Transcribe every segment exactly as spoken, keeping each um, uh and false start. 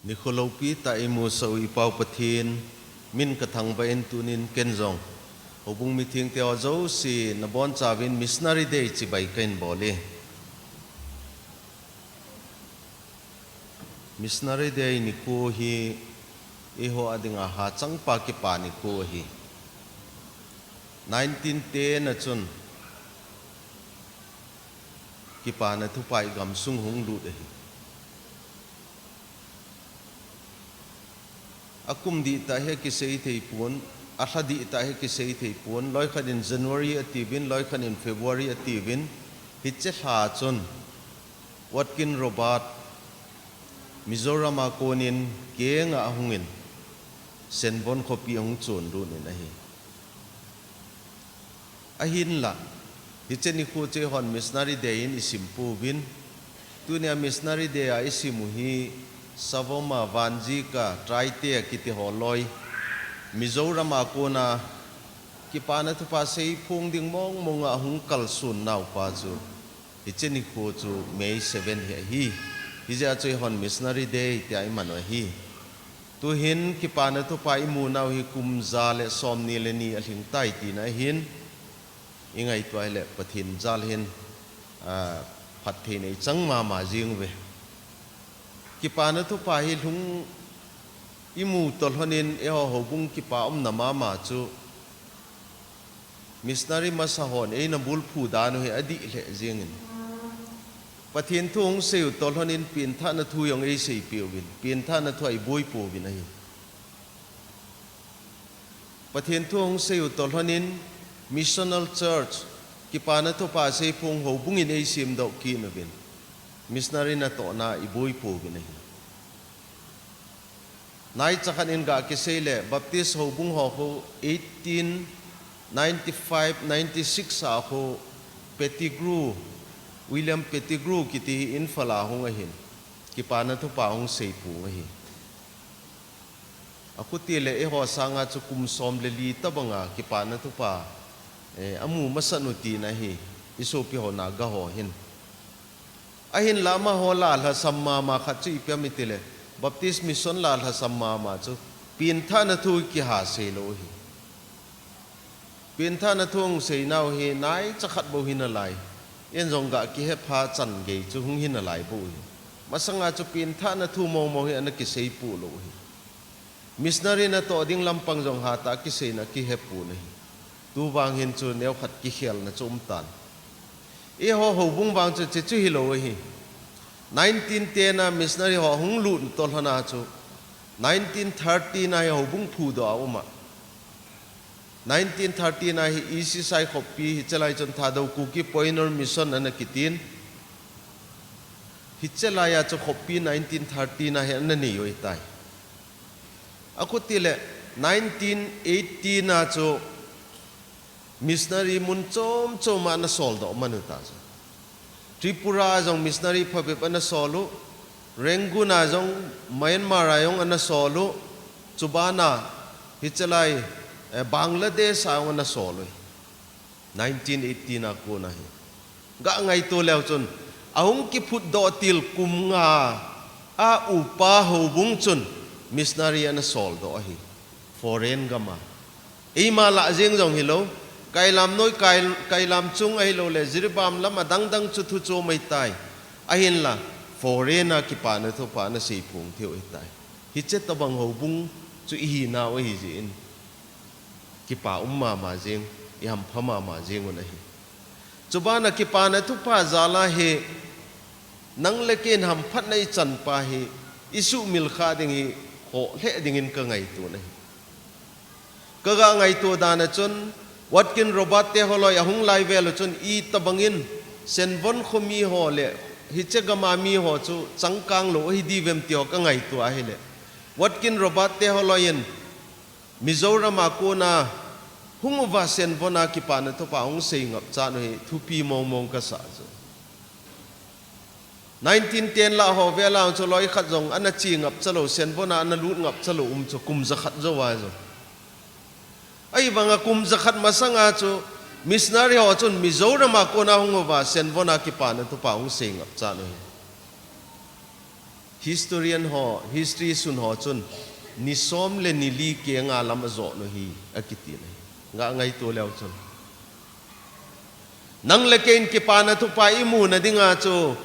Nikho lopi tah a imusah u i Pau Pathen min kathangvah in tunin ken jong houbung mithengte ho jouse nabonchauvin Missionary Day chibai kahin bol e. Missionary Day nikho hi eiho a dinga hachangpa kipa nikho ahi. Nineteen ten a chun Kipana Thupha i gamsung hung lut ahi. A kum dihtah hi kisei thei pon, a lha dihtah hi kisei thei pon, loikhat in January atiuvin, loikhat in February atiuvin, hiche lha chun Watkin Robert Mizoram a konin kenga ahungin Senvon khopi ahung chonlut in ahi. Ahinlah, hiche nikho chu eihon Missionary Day in isim pouvin, tunia Missionary Day a isim u hi Savoma, Vanjika, Traite kiti ho loi, Mizoram a kona Kipana Thupha seiphong ding mongmong a hung kalson naupa chu hiche nikho chu May seven hi ahi. Hijeh a chu eihon Missionary Day tia iman u ahi. Tuhin Kipana Thupha imu nau hi kum ja le somni le ni alhing tai tina ahin, ingaito a hile Pathen jal hin, a, phattheina ichang mama jing uve. Kipana Thupha hi lhung imu toh lhonin eiho houbung kipa umna mama chu missionary masa hon eina bulphu dan u hi adih lheh jengin, Pathen thu hung sei u toh lhonin penthahna thu jong eiseipeh uvin, penthahna thu a iboipouvin ahi. Pathen thu hung sei u toh lhonin Missional Church, Kipana Thupha seiphong houbung in eisemdoh kit uvin, missionary natohna iboipouvin ahi. Naicha khat in ga kisei le Baptist houbung ho khu eighteen ninety-five ninety-six a khu Pettigrew, William Pettigrew kiti hi Imphal a hung ahin, Kipana Thupha hung seipong ahi. Akhuti le eiho sanga chu kum som le li tobanga Kipana Thupha, eh, amu masat u tina ahi, isopi ho Naga ho hin. Ahinlah amaho lah lhasam mama khat chu ipi ham itile, Baptist Mission lah lhasam mama chu penthahna thu kiha seilou ahi. Penthahna thu hung seinau hi naicha khat bou hinalai. Ijong ga kihepha chan gei chu hung hinalai bou ahi. Masanga chu penthahna thu mongmong hi ana kiseipoh lou ahi. Missionary natoh ding lampang jong hatah a kiseina kihepon ahi. Tuvang hin chu neokhat kikhelna chu umtan. Eiho houbung vang chu hiche chu hilou ahi. Nineteen ten a missionary ho hung lut toh lhona chu nineteen thirteen a hi houbung phudoh a um a. Nineteen thirteen a hi East Sisai khopi, hichelai chun Thadou Kuki Pioneer Mission ana kitin. Hichelai a chu khopi nineteen thirteen a hi ana nei u ahitai. Akhuti le nineteen eighteen a chu missionary mun chom chom a ana soldoh man u ta chu. Tripura a jong missionary phabep ana sol u, Rangoon a jong, Myanmar a jong ana sol u, chubana hichelai, eh, Bangladesh a jong ana sol u. Nineteen eighteen a kona hi. Ga ngaito leu chun, ahung kiphutdoh til kum nga a upa houbung chun missionary ana soldoh ahi. Foreign gam a. Eima lah jeng jong hilou, Kailam noi, Kai, Kailam chung ahilou le, Jiribam lam adang dang chu thu chom ahitai. Ahinla, foreign a Kipana Thupha ana seiphong theiu ahitai. Hiche tobang houbung chu ihinau ahi jeh in. Kipa um mama jeng, ihampha mama jeng u ahi. Chubana Kipana Thupha jal a hi, nang le kei in hamphatna ichan pa hi, isuhmil kha ding hi, khoh lheh dingin ka ngaito u ahi. Ka ga ngaito dan a chun, Watkin Robert te holoi ahung lai vel u chun, itobang in, Senvon kho mi ho le, hiche gam a mi ho chu, changkang lou ahi diu vem ti ho ka ngaito u ahile. Watkin Robert te holoi in, Mizoram a kona hung uva Senvon a Kipana Thupha hung sei ngapchat u hi thupi mong mong kasa chu. Nineteen ten lah ho vel a chu loi khat jong ana che ngapcha lou, Senvon a ana lut ngapcha lou um chu kum jakhat jou a jong. Ahivang a kum jakhat masang a chu missionary ho chun Mizoram a kona hung uva Senvon a Kipana Thupha hung sei ngapchat u hi. Historian ho, history sun ho chun, ni som le ni li kenga lam ajoh u hi, akiti na hi. Ga ngaito leu chun. Nang le keiin kipana thupha imu na dinga chu,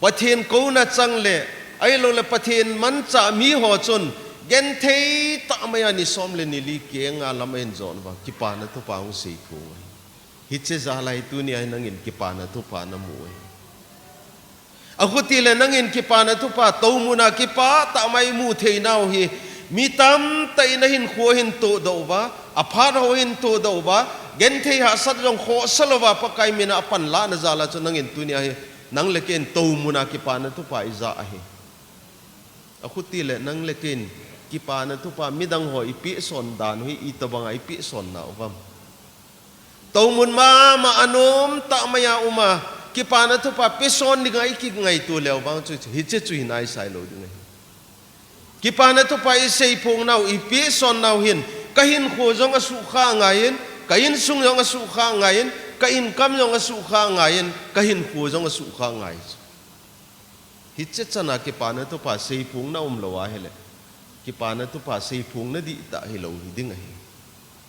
Pathen kouna chang le, ahilou le Pathen manchah mi ho chun, genthei tah maiya ni som le ni li kenga lam ahin joh uva, kipana thupha hung sei thou ahi. Hiche jal a hi tunia hi nangin kipana thupha namu ahi. Akhuti le nangin kipana thupha, toumuna kipah tah mai mu thei nau hi, mi tamtah in ahinkho ahin todoh uva, aphat ho ahin todoh uva, genthei hahsat jong khohsa louva, Pakai mina apanlah na jal a chu nangin tunia hi, nang le keiin toumuna kipana thupha ija ahi. Akhuti le nang le keiin kipana thupha midang ho ipehson dan u hi itobanga ipehson nau vem. Toumun mama anom tah maiya uma, kipana thupha pehson dinga ikingaito leu vang chu, hiche chu hi naisai lou ding ahi. Kipana thupha isei phong nau, ipehson nau hin, kahinkho jong asukha angaiyin, ka insung jong asukha angaiyin, ka income jong asukha angaiyin, kahinkho jong asukha angai. Hiche chana kipana thupha sei phong na umlou ahile, kipana thupha sei phong na dihtah hilou hi ding ahi.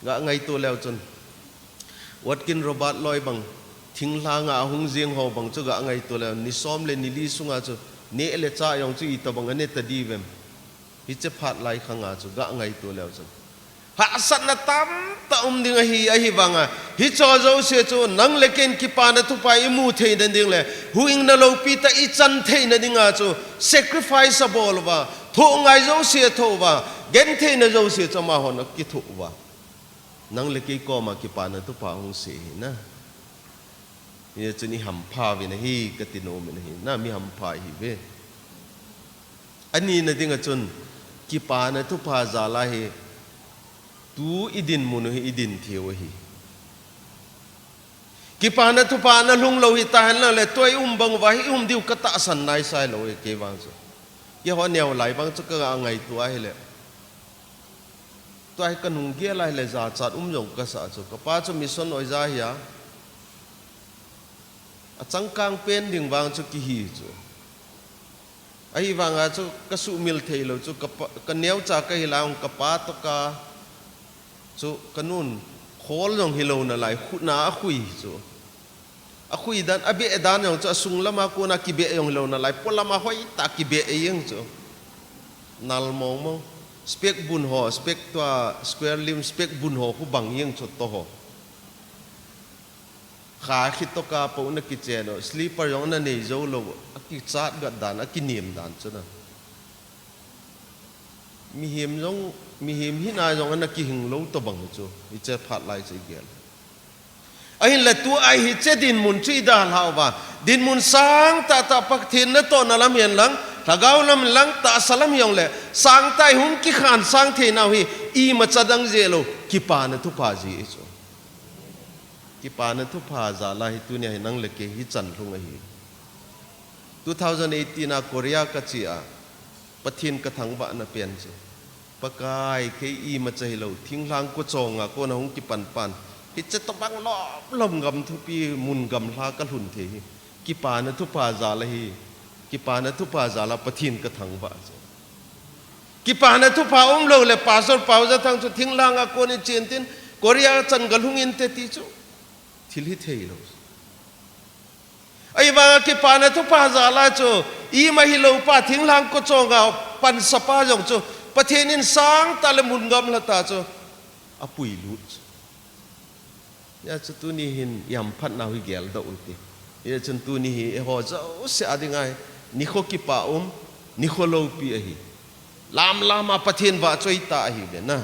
Ga ngaito leu chun, Watkin Robert loi bang, thinglhanga ahung jeng ho bang chu ga ngaito leu, ni som le ni li sunga chu, neh le chah jong chu itobang ane tadi vem. Hiche phat lai khanga chu ga ngaito leu chun, hahsatna tamtah um ding ahi, ahivanga, hicheho jouse chu nang le keiin kipana thupha imu theina ding le, huhhingna loupi tah ichan theina dinga chu, sacrifice abol uva, thoh ngai jouse athoh uva, gentheina jouse chu amahon akithoh uva, nang le kei koma kipana thupha hung sei hi na. Hichun ihampha uvin ahi, kati nom in ahi, na mi hampha ihiuve. Ani na dinga chun, kipana thupha jal a hi, tu idinmun u hi idin theiu ahi. Kipana thupha nalhung lou hita henlang le, tua ium bang uva hi ium diu katahsan naisai lou e, kei vang chu. Keiho neo lai vang chu ka ngaito ahile, tua hi kanung gel ahile jachat um jong kasa chu. Kapa chu mission oja ahi a, achangkang pen ding vang chu kihi chu. Ahivanga chu kasuhmil theilou chu, kapa, kaneocha kahi lai ung, kapa toh ka chu kanun khol jong hilou nalai, khutna akhui chu. Akhui dan, abeh dan jong chu asung lama kona kibeh jong hilou nalai, polama hoitah kibeh jeng chu. Nal mong mong. Spec bun ho, spec tua square lim, spec bun ho khu bang jeng chu toh ho. Kha khitoh a pouna kichen u, slipper jong ana nei jou lou, akichat gat dan, akinem dan chu na. Mihem jong, mihem hina jong ana kihing lou tobang chu, hiche phat lai chu igel. Ahinla tua hiche dinmun chu idalhah uva, dinmun sangtah tah Pathen natohna lam hihen lang, lhagao lam lang, tahsa lam hijongle, sangtah a ihung kikhansang theinau hi, imacha dang jeh lou, kipana thupha jeh chu. Kipana thupha jal a hi tunia hi nang le kei hi chan lhung ahi. Two thousand eighteen a Korea kache a, Pathen kathangvahna pen chu, Pakai, kei imacha hilou, thinglhang kochonga kona hung kipan pan, hiche tobang lom lom gam thupi, mun gamlha kalhun thei hi, kipana thupha jal ahi. Kipana thupha jal a Pathen kathangvah chu. Kipana thupha umlou le Pastor Paojathang chu thinglhanga kon in chen tin, Korea chan galhung inte ti chu, thil hitheilou. Ahivanga kipana thupha jal a chu, ima hilou pa, thinglhang kochonga pansapa jong chu, Pathen in sangtah le mun gamlha tah chu apuilut chu. Hijeh chun tuni hin ihamphatnau hi geldoh ute. Hijeh chun tuni hi eiho jouse a dinga hi nikho kipa um, nikho loupi ahi. Lam lam a Pathen vahchoi tah ahiuve na.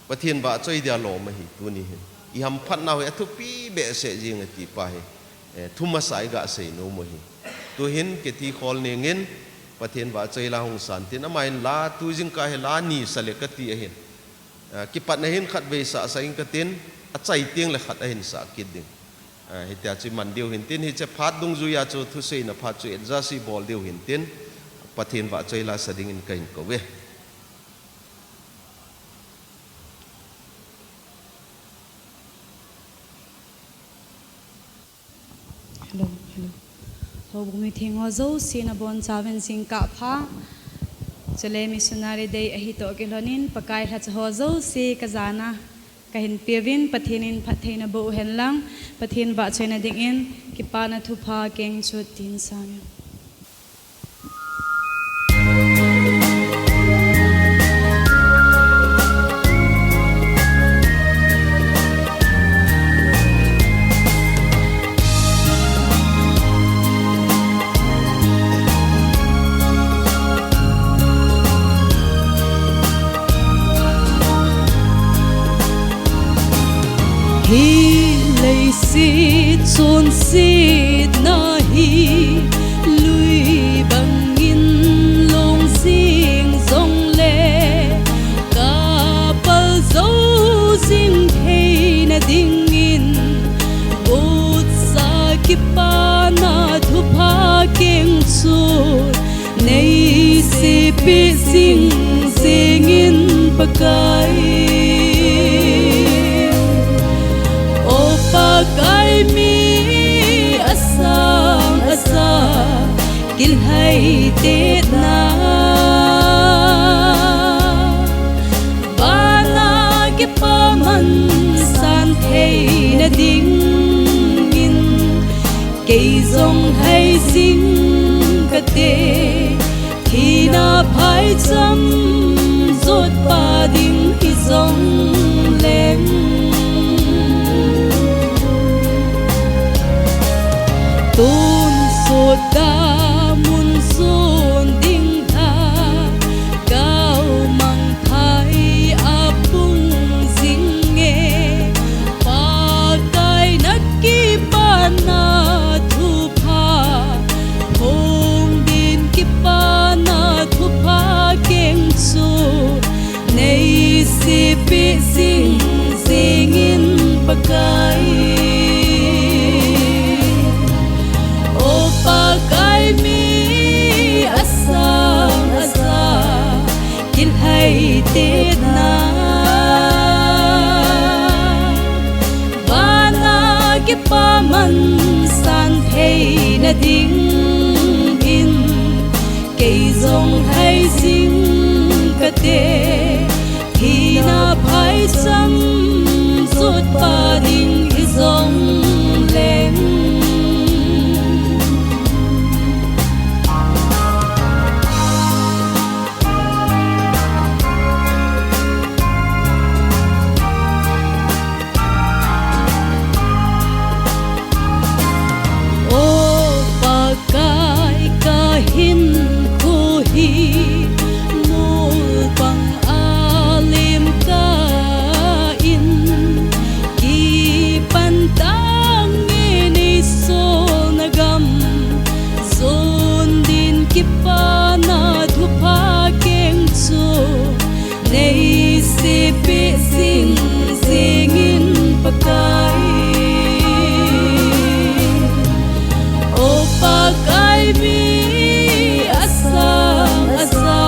Pathen vahchoi dia lom ahi tuni hin. Ihamphatnau hi athupi behseh jeng e ti pa hi, eh, thumasa iga seinom u ahi. Tuhin kiti khol ningin, Pathen vahchoi la hung san tin, amahin la tu jingkah hi la ni sa le kati ahin. Ah, kipatna hin khatvei sahsah ing katin, achai teng le khat ahin sah kit ding. Ah, hitia chu iman diu hin tin, hiche phat dungjuia chu thuseina phat chu adjust ibol diu hin tin, Pathen vahchoi la sa dingin kahin kouve. Hello, hello. Houbung mitheng ho jouse nabonchauvin jingkah pha. Chule missionary day ahi toh kilhonin Pakai lhacha ho jouse kajana kahin peuvin, Pathen in phatthei naboh uhen lang, Pathen vahchoina dingin kipana thupha kengchot tin sangin. Hi leiset chonsetna hi lui bangin long jing jongle, kapal jou jing theina dingin, gotsa kipana thupha kengchot nei seipeh jing jingin Pakai. O Pakai, mi asang asa kilhaitetna, vana kipaman san theina dingin, kei jong hai jing kate, thina phaicham jotpa ding hijongleng. Tonsot da mun jon ding lha, gao mangthai a pung jinge, Pakai na kipana thupha, hung din kipana thupha kengchot nei seipeh jing jingin Pakai. O Pakai, mi asang asa kilhaitetna, vana kipaman san theina dingin, kei jong hai jing kate, thina phaicham jotpa ding hijongleng. O Pakai, kahinkho hi mol banga lemkah in, kipan tange nei solna gam, jon din kipana thupha kengchot nei seipeh jing jingin Pakai. O Pakai, mi asang asa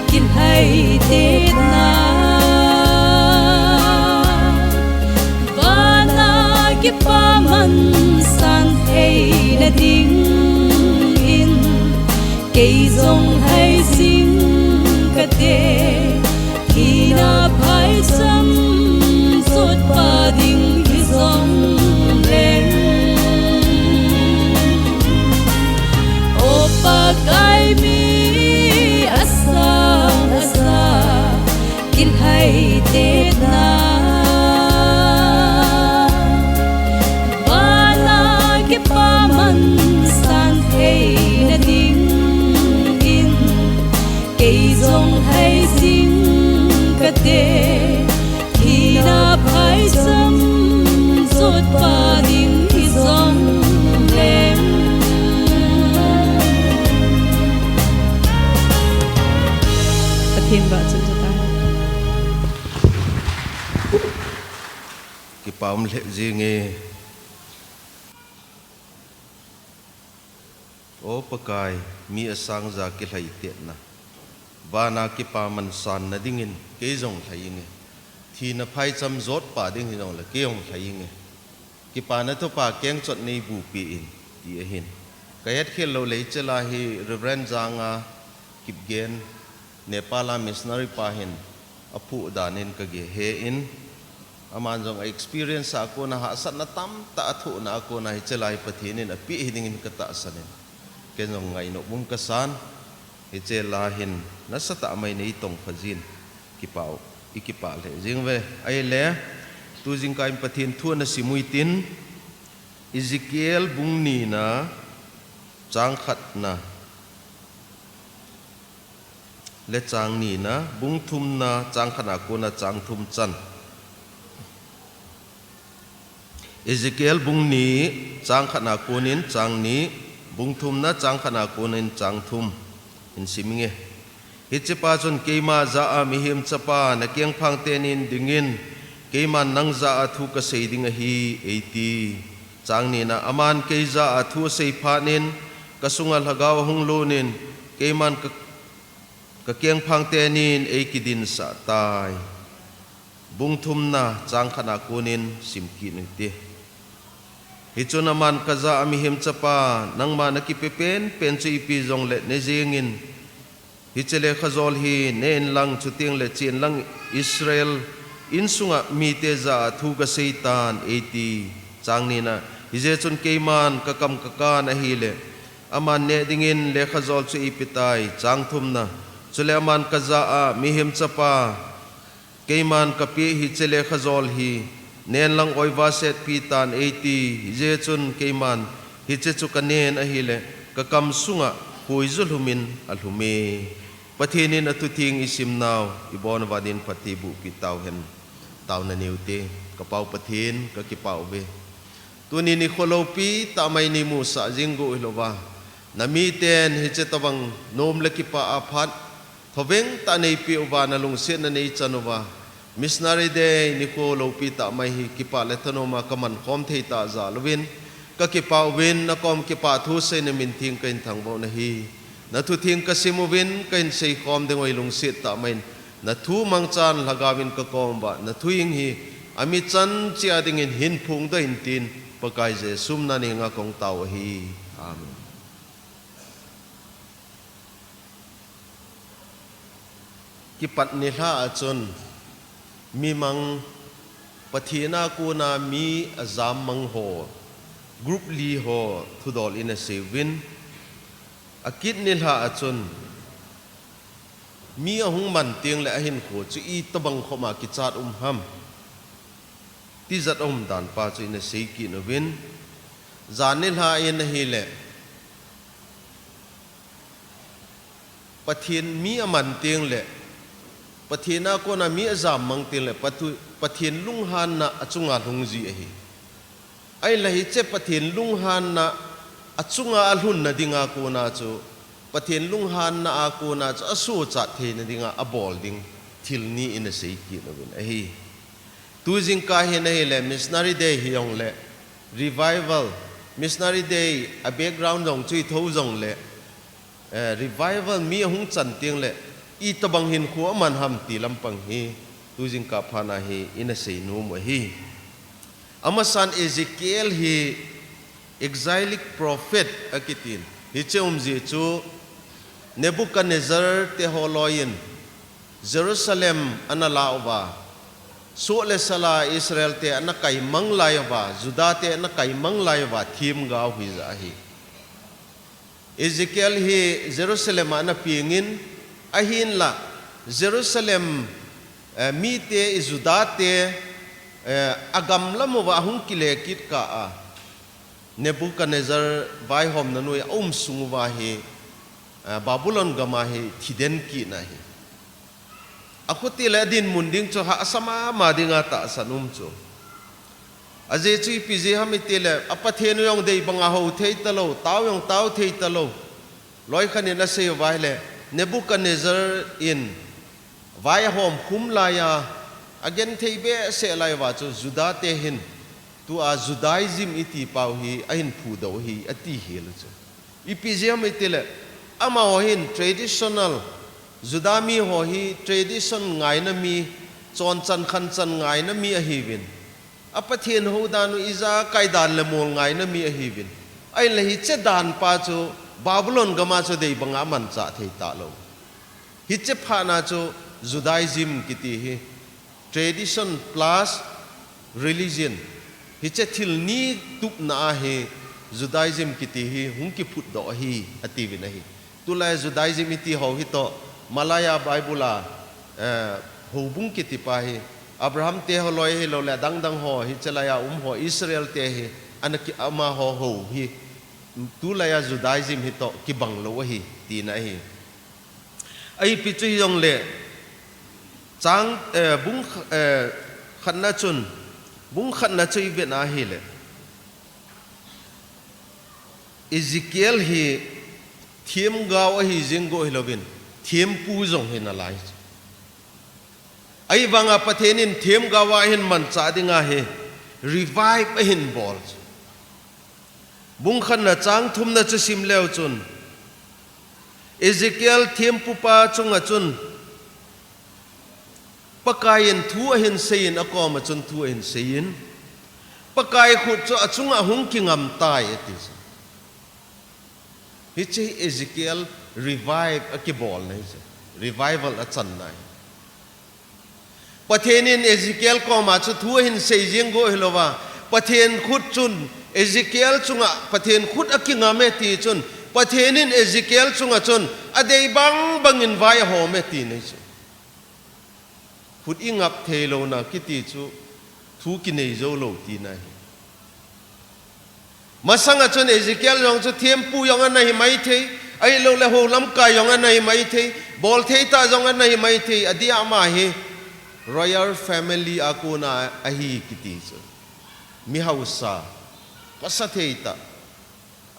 kilhaitetna, vana kipaman san theina dingin, kei jong hai jing kate, thina phaicham jotpa ding hijongleng. O Pakai, mi asang asa kilhaitetna, vana kipaman san theina dingin, kei jong hai jing kate, thina phaicham jotpa ding hijongleng. Pathen vahchoi tao. Kipa um lheh jenge. O Pakai, mi asang asa kilhaitetna, vana kipaman sanna dingin kei jong lhai inge. Thina phaicham jotpa ding hijongle kei jong lhai inge. Kipana thupha kengchot nei bupeh in, ti ahin. Ka hetkhel lou leh hiche la hi Reverend Janga Kipgen, Nepal a missionary pa hin aphuh dan in ka gel in, aman jong a experience a kona hahsatna tamtah athohna a kona hiche la hi Pathen in apeh hi dingin ka tahsan in, ken jong ngainom um ka san, hiche la hin nasatah mai nei tong kha jin, kipah u, i kipah lheh jing uve. Ahile, tu jingkah in Pathen thu ana sim u hitin, Ezekiel bung ni na, chang khat na le chang ni na, bung thum na, chang khat na kona chang thum chan. Ezekiel bung ni, chang khat na konin chang ni, bung thum na, chang khat na konin chang thum. Hin sim inge. Hiche pa chun, "Keima jah a mihem chapa, na kengphang tenin dingin, keiman nang jah a thu ka sei ding ahi," eiti. Chang ni na, aman kei jah a thu asei phat in, ka sunga lhagao ahung lut in, keiman ka, ka kengphang tenin ei kidinsah tai. Bung thum na, chang khat na konin sim kit u hite. Hichun aman, "Ka jah a mihem chapa, nangma na kipe penpen chu ipi jongle ne jeng in, hiche lekhajol hi ne in lang, chuteng le chen lang Israel insunga mite jah a thu ka sei tan," eiti. Chang ni na, hijeh chun keiman ka kam ka kan ahile, aman neh dingin lekhajol chu eipe tai. Chang thum na, chule aman, "Ka jah a mihem chapa, keiman ka peh hiche lekhajol hi ne in lang oiva setpi tan," eiti. Hijeh chun keiman hiche chu ka nen ahile, ka kam sunga khuijo lhum in alhum e. Pathen in athu theng i sim nau, i bon uva din phatthei boh pi tauhen. Taona nei u hite, ka Pa u Pathen, ka kipah uve. Tuni nikho loupi tah mai nei musah jing got u hilouva, na miten hiche tobang nom le kipah a phat thoveng tah nei peh uva, na lungsetna nei chan uva, Missionary Day nikho loupi tah mai hi kipah le thanom a ka man khom thei tah jal uvin, ka kipah uvin, na kom kipah thu seina min theng ka hin thangvah u ahi. Na thu theng ka sim uvin, ka hin sei khom ding u ahi, lungset tah mai in na thu mangchan lhagao in ka kom uva, na thu hing hi ami chan cheh a dingin hin phongdoh in tin, Pakai Jesu min a nei nga kong tao ahi. Amen. Kipat nilhah a chun, mi mang, Pathen a kona mi ajam mang ho, group li ho, thudol in asei uvin, akit nilhah a chun, mi ahung man teng le ahinkho chu itobang khom a kichat um ham, tijat aum dan pa chu in asei kit uvin, jan nilhah in ahile, Pathen mi aman teng le, Pathen a kona mi ajam mang teng le, Pathu-, Pathen lunghanna achunga lhung ji ahi. Ahinla hiche Pathen lunghanna achunga alhunna dinga kona chu, Pathen lunghanna a kona chu asochat theina dinga abol ding thil ni in asei kit uvin ahi. Tu jingkah hin ahile, Missionary Day hijongle, Revival, Missionary Day a background jong chu i tho jongle, eh, Revival mi ahung chan teng le, itobang hinkho aman ham ti lampang hi, tu jingkah phat na hi in asei nom u ahi. Amasan Ezekiel hi exilic prophet akitin. Hiche umjeh chu Nebuchadnezzar te holoi in Jerusalem ana la uva, soh le sal a Israel te ana kaimang lai uva, Juda te ana kaimang lai uva, themgao hija ahi. Ezekiel hi Jerusalem a ana peng in, ahinla Jerusalem, eh, mite, i Juda te, eh, agam lam uva ahung kile kit kah a, Nebuchadnezzar vaihomna noiya aum sung uva hi, eh, Babylon gam a hi thiden kit na hi. Akhuti le adinmun ding chu hahsa mama dinga tahsan um chu. Ajeh chu ipi jeh ham itile, a Pathen u jong dei banga hou thei talou, tao jong tao thei talou. Loikhat in asei uva ahile, Nebuchadnezzar in vai ahom khum laiya, agenthei behseh lai uva chu Juda te hin, tua Judaism iti pau hi ahin phudoh u ahi, ati hel u chu. Ipi jeh ham itile, amaho hin traditional, Juda mi ho hi tradition ngaina mi, chonchan khanchan ngaina mi ahiuvin. A Pathen hou dan u ijakai dan le mol ngaina mi ahiuvin. Ahinla hiche dan pa chu Babylon gam a chu dei banga manchah thei talou. Hiche phat na chu Judaism kiti hi tradition plus religion, hiche thil ni tupna a hi Judaism kiti hi hung kiphutdoh ahi, atiuvin ahi. Tulai Judaism iti ho hi toh, Malaya Bible a, eh, houbung kiti pa hi, Abraham te ho loi hilou le, adang dang ho, hiche laiya um ho, Israel te hi, ana ki, amaho hou hi, tulaiya Judaism hi toh kibang lou ahi, tina ahi. Ahi pi chu hijongle, chang, eh, bung kh-, eh, khatna chun, bung khatna chu i vet na ahile, Ezekiel hi themgao ahi jeng go hilouvin, thempu jong hi nalai. Ahivanga Pathen in themgao a ahin manchah dinga hi revive ahin bol. Bung khatna chang thumna chu sim leu chun, Ezekiel thempu pa chunga chun, Pakai in thu ahin seiyin, akoma chun thu ahin seiyin, Pakai khut chu achunga hung kingam tai, ati. Hiche hi Ezekiel revive akibolna ahi chu. Revival achanna ahi. Pathen in Ezekiel koma chu thu ahin sei jeng go hilouva, Pathen khut chun Ezekiel chunga, Pathen khut akingam e ti chun, Pathen in Ezekiel chunga chun adei bang bangin vai ahom e tina ahi chu. Khut ingap theilouna kiti chu thu kinei jou lou tina ahi. Masanga chun Ezekiel jong chu thempu jong ana hi maithei, ahilouleh hou lamkai jong ana hi maithei, bolthei tah jong ana hi maithei, adeh a ama hi royal family a kona ahi kiti chu. Mi hausa, pasa thei tah.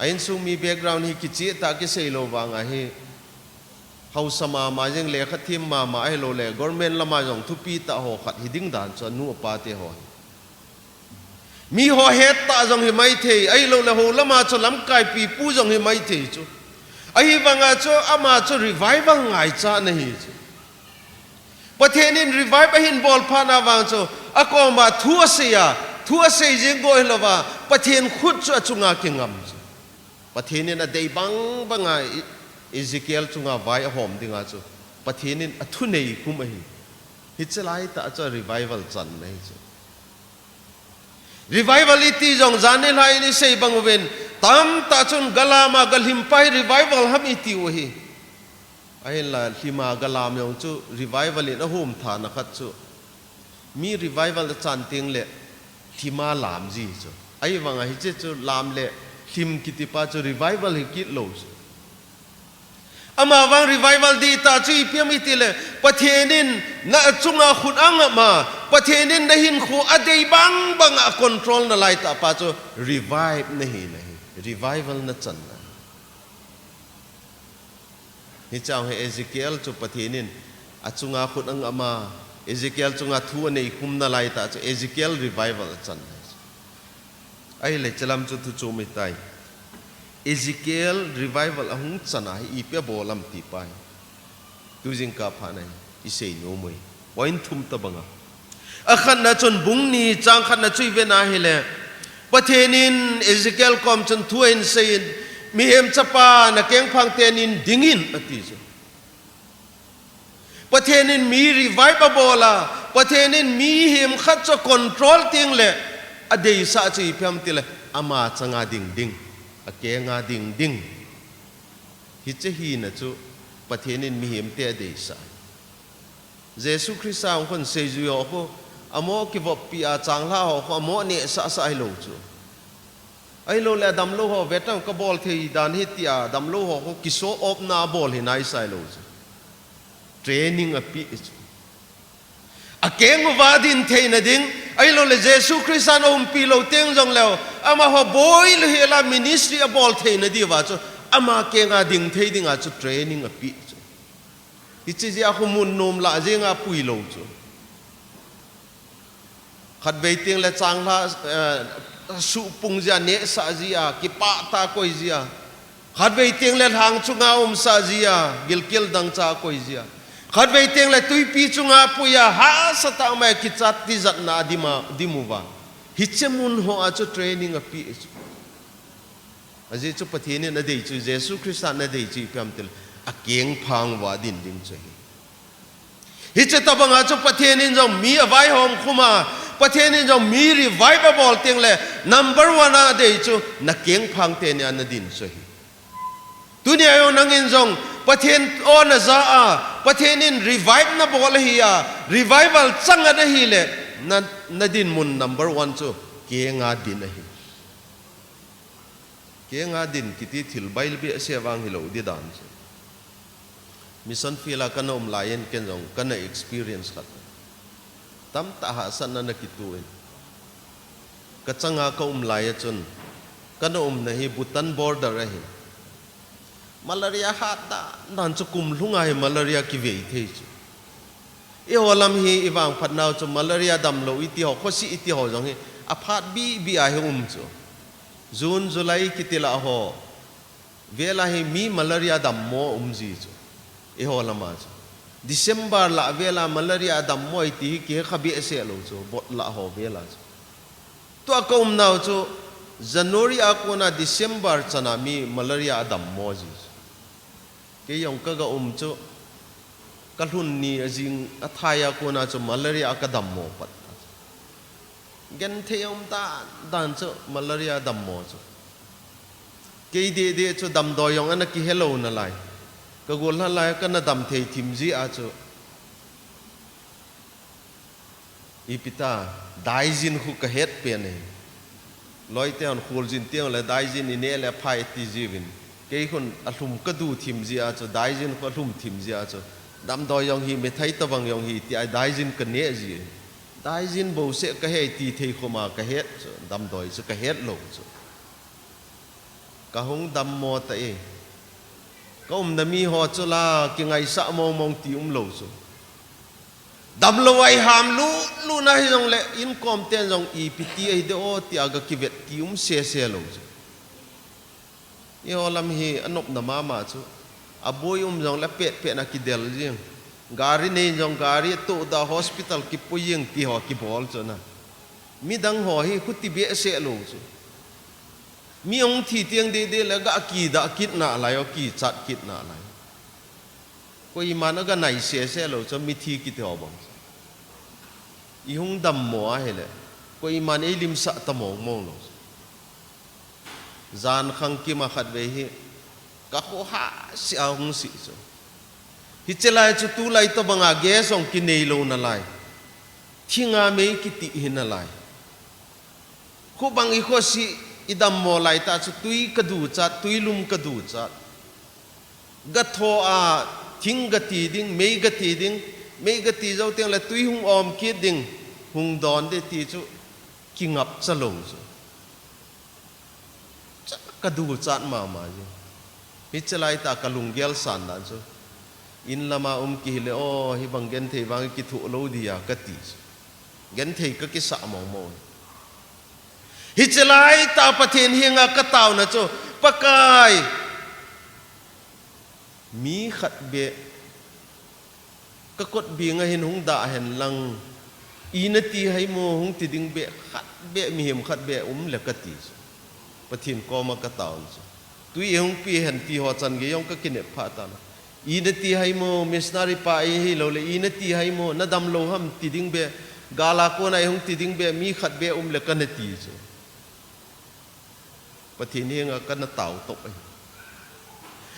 A insung mi background hi kicheh tah kisei lou vanga hi, hausa mama jeng, lekha them mama ahilouleh government lama jong thupi tah ho khat hiding dan chu anu apa te ho hi. Mi ho het tah jong hi maithei, ahilouleh hou lama chu lamkai pipu jong hi maithei chu. Ahivanga chu ama chu revival ngaichatna ahi chu. Pathen in revive ahin bol phat na vang chu, akoma thu aseiya, thu asei jeng go hilouva, Pathen khut chu achunga kingam chu. Pathen in adei bang banga E-, Ezekiel chunga vai ahom dinga chu, Pathen in athu neikhum ahi. Hiche laitah chu revival channa ahi chu. Revival iti jong jan nilhah in isei bang uvin, tamtah chun galama galhim pa hi revival ham itiu ahi. Ahinla lhima galam jong chu revival in ahom thana khat chu, mi revival achan tengle lhima lam ji chu. Ahivanga hiche chu lam le lhim kiti pa chu revival hi kit lou chu. Amavang revival dih tah chu ipi ham itile, Pathen in na chunga khut angap ma, Pathen in nahinkho adei bang banga control nalai tah pa chu revive nahina ahi, revival nachanna. Hiche a hi Ezekiel chu Pathen in achunga khut angap ma, Ezekiel chunga thu aneikhum nalai tah chu Ezekiel revival achanna ahi. Ahile hiche lam chu thu chom ahitai. Ezekiel revival ahung chana hi ipi abol ham ti pa hi tu jingkah phat na hi isei nom uve. Point thum tobanga. Akhatna chun bung ni chang khatna chu ivet na ahile, Pathen in Ezekiel kom chun thu ahin seiyin, Mihem chapa, nakengphang teni in dingin, ati chu. Pathen in mi revive abol a, Pathen in mihem khat chu control tengle adeisah chu ipi ham itile, ama changa ding ding, akenga ding ding. Hiche hina chu Pathen in mihemte adeisah. Jesu Christa hung khun seijui ho khu, amo kivoppi a changlhah ho khu, amo nehsah sah hilou chu. Ahilouleh adamlou ho, vetan kabol thei dan hi tia damlou ho khu kiso opna abol hi naisai lou chu. Training apeh chu. Akeng uva adin theina ding, ahilouleh Jesu Christa in aumpi lou teng jongleu, amaho boi lou hela ministry abol theina diuva chu, ama kenga ding thei dinga chu training apeh chu. Hiche jeh a khu mun nom lah jenga pui lou chu. Khatvei tengle changlhah, eh, suhpung jia, nehsah jia, kipah tah a koi jia. Khatvei tengle lhang chunga umsah jia, gilkel dangchah a koi jia. Khatvei tengle twipi chunga puiya, hahsa tah mai kichat tijatna a dim a, dim uva. Hiche mun ho a chu training apeh chu. Ajeh chu Pathen in adei chu, Jesu Christa in adei chu ipi ham itile, akengphang uva adin ding chu ahi. Hiche tobanga chu Pathen in jong mi avaihom khum a, Pathen in jong mi revive abol tengle number one a adei chu nakengphang teni a nadin chu ahi. Tunia jong nangin jong Pathen o naja a, Pathen in revive nabol ahi a, revival chang a nahile, na, nadinmun number one chu kenga din ahi. Kenga din kiti thil baibeh se vang hilou di dan chu. Mission field a kana um laiyin ken jong kana experience khat. Tamtah hahsatna ana kitoh in. Kachanga kaum laiya chun, kana umna hi Bhutan border ahi. Malaria hat dan dan chu kum lhunga hi malaria kivei thei chu. Eiho lam hi ivangphat nau chu malaria damlou iti ho, khosi iti ho jong hi aphat bihbih a hi um chu. June, July kiti lah ho vela hi mi malaria dammo um ji chu. Eiho lama chu. December lah vela malaria dammo iti hi kihekha behseh lou chu. Vot lah ho vela chu. Tua kaum nau chu January a kona December chana mi malaria adammo ji chu. Kei jong kaga um chu, kalhun ni ajing athai a kona chu malaria a kadammo pat. Genthei um dan dan chu malaria dammo chu. Kei deh deh chu damdoi jong ana kihelou nalai. Kagol lhalai kana damthei thim ji a chu. Ipi ta, daijin khu kahet pen e. Loite hon kholjin teng le daijin ineh le phai ti jiuvin. Kei khun alhum kadu thim ji a chu, daijin khu alhum thim ji a chu. Damdoi jong hi, mithai tobang jong hi, tia daijin kaneh ji. Daijin bouseh kahe ti thei khoma kahet chu, damdoi chu kahet lou chu. Kahung dammo ta e. Kaumna mi ho chu la, kingaisah mong mong ti umlou chu. Damlou a iham lut lut na hijongle, inkom ten jong ipi ti ahi de o, tia ga kivet ti um sese lou chu. Eiho lam hi anopna mama chu. Aboi um jongle pet pet na kidel jing. Gari nei jong gari tohda hospital kipui jing ti ho kibol chu na. Midang ho hi khuti behseh lou chu. Mi hung thi teng deh deh le ga kidah kit nalai o, kichat kit nalai. Koiman aga nai sese lou chu mithi kiti ho bang. Ihung dammo ahile, koiman eilimsah ta mong mong lou chu. Jan khangkim a khatvei hi, kakhohah seh a hung si chu. Hiche lai chu tulai tobanga gas jong kinei lou nalai. Thinga mei kiti hi nalai. Khubang ikhosi idammo laitah chu tui kaduchat, tuilum kaduchat. Gatho a thing gati ding, mei gati ding, mei gati jou teng le tui hung om kit ding, hung don de ti chu kingapcha lou chu. Cha kaduchat mama ji. Hiche laitah kalunggel san dan chu. In lama um kihile, o, hibang genthei vang kithoh lou dia kati chu. Genthei kakisah mong mong. Hiche laitah Pathen henga kataona chu, Pakai, mi khat beh kakot beng a hin hung dah hen lang, ina ti hai mo hung ti ding beh khat beh, mihem khat beh um le kati chu. Pathen koma kataona chu. Tui eihung pe hen ti ho chan gei jong kakinep phah tan. Ina ti hai mo, missionary pa eihilou le, ina ti hai mo, nadam lou ham ti ding beh, gal a kona eihung ti ding beh, mi khat beh um le kana ti chu. Pathen henga kana tao top ahi.